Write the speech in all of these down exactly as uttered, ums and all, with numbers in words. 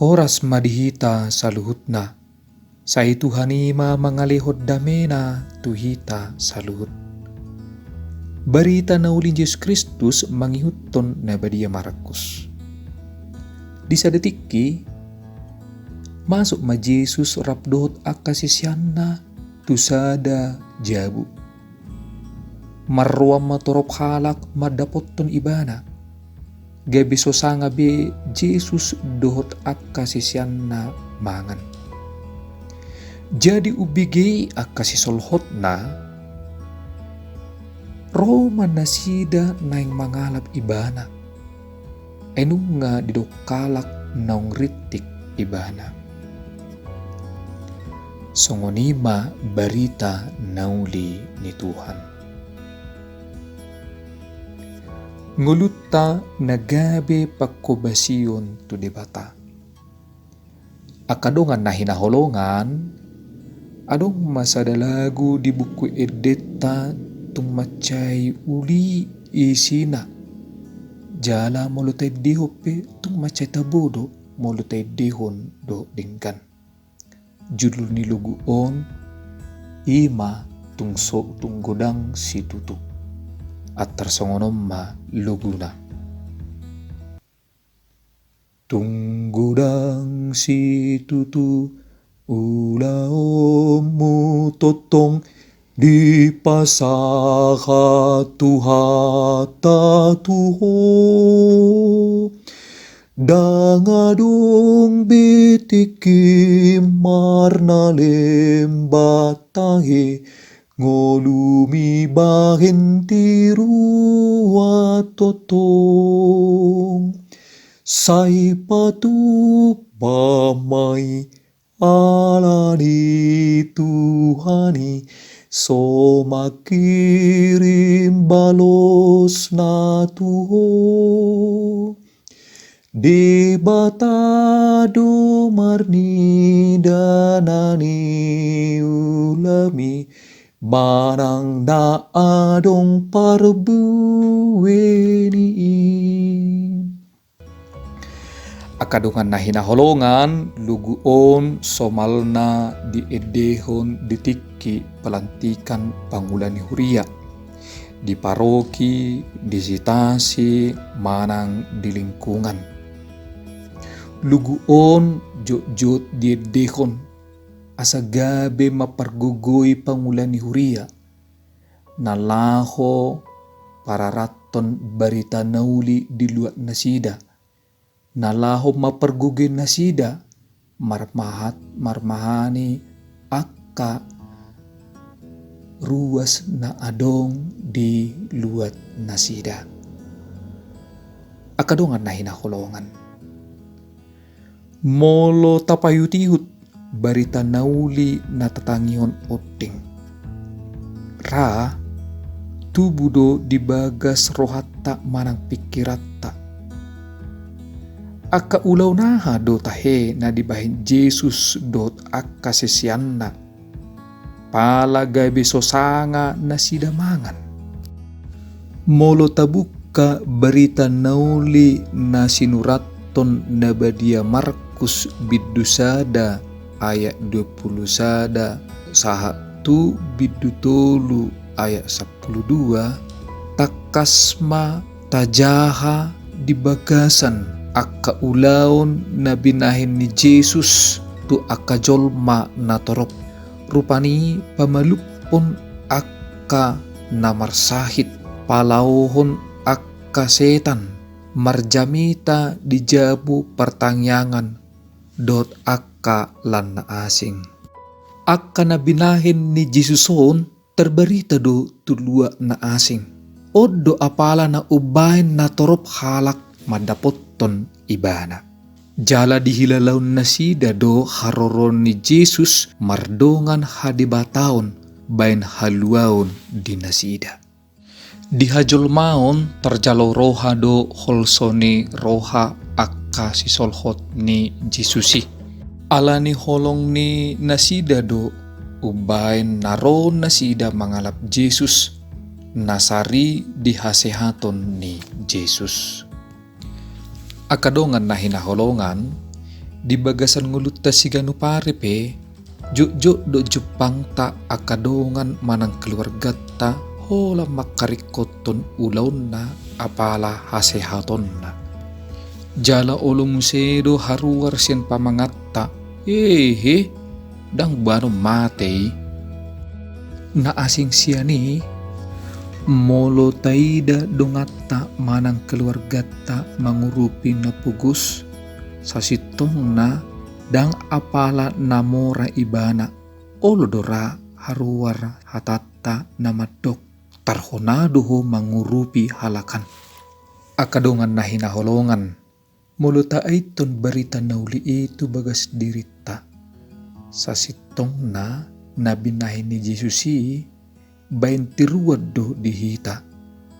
Horas ma di hita saluhutna. Sai Tuhan i ma mangalehon damena tu hita saluhut. Barita na uli ni Jesus Kristus mangihuthon na badia Markus. Di sada tingki, masuk ma Jesus rap dohot angka siseanna tu sada jabu. Marroan ma torop halak mandapothon Ibana. Gabe so sanga be Jesus dohot angka siseanna mangan. Jadi umbege i angka sisolhotna, ro ma nasida naeng mangalap Ibana. Ai nunga didok halak naung rintik Ibana. Songon i ma barita na uli ni Tuhan. Ngolunta na gabe panghobasion tu Debata. Angka dongan na hinaholongan, adong ma sada lagu di buku endenta tung mansai uli isina. Jala molo taendehon pe tung mansai tabo do molo taendehon dohot denggan. Judul ni lagu on, i ma Tung so, Tung godang situtu. Antar songon on ma laguna. Tung godang situtu ulaonmu tongtong dipasahat Tuhanta tu ho. Ndang adong be tingki marnalem banta he, ngolumi bahen tiruan tongtong. Sai patupa ma i ala ni Tuhan i, so mangkirim balosna tu ho. Debata do marnida na niulami, manang na adong parbue ni i. Angka dongan na hinaholongan, lagu on somalna diendehon di tingki pelantikan pangula ni huria, di paroki, di sitasi, manang di lingkungan. Lagu on jotjot diendehon asa gabe mampargogoi pangula ni huria, na laho pararathon barita na uli di luat nasida, na laho mampargogoi nasida marmahat, marmahani angka ruas na adong di luat nasida. Angka dongan na hinaholongan, molo tapaihutihut barita na uli na tatangihon on denggan, ra tubu do di bagas rohanta manang pingkiranta. Angka ulaon aha do tahe na dibahen Jesus dohot angka siseanna, pala gabe so sanga nasida mangan? Molo tabungka barita na uli na sinurathon na badia Markus bindu sada ayat dua pulu sada sahat tu bindu tolu ayat sampulu dua, tangkas ma tajaha di bagasan angka ulaon na binahen ni Jesus tu angka jolma na torop. Rupani pamalumhon angka na marsahit, palaohon angka setan, marjamita di jabu partangiangan dohot angka lan na asing. Angka na binahen ni Jesus on tarbarita do tu luat na asing. On do apala na umbahen na torop halak mandapothon Ibana. Jala dihilalaon nasida do haroro ni Jesus mardongan hadebataon bahen haluaon di nasida. Di hajolmaon tarjalo roha do holso ni roha angka sisolhot ni Jesus i. Ala ni holong ni nasida do umbahen na ro nasida mangalap Jesus, na sari di hasehaton ni Jesus. Angka dongan na hinaholongan, Di bagasan ngolunta siganup ari pe, jotjot do jumpangta angka dongan manang keluarganta holan mangkaringkothon ulaonna apala hasehatonna. Jala olo muse do haruar sian pamanganta, hehe, ndang banon mate i. Na asing sian i, molo taida donganta manang keluarganta mangurupi na pogos, sasintongna ndang apala na mora ibana, olo do ra haruar hatanta na mandok, tarhona do ho mangurupi halak an. Angka dongan na hinaholongan, molo taaithon barita na uli i tu bagas dirinta, sasintongna na binahen ni Jesus i baen tiruan do di hita,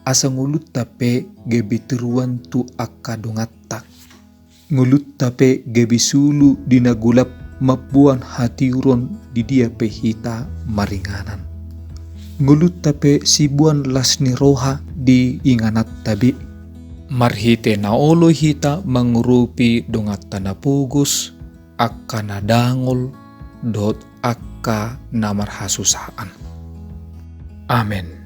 asa ngolunta pe gabe tiruan tu angka donganta. Ngolunta pe gabe sulu di na golap mamboan hatiuron di dia pe hita maringanan. Ngolunta pe siboan las ni roha di ingananta be. Marhite na olo hita mangurupi donganta na pogos, angka na dangol, dohot angka na marhasusaan. Amen.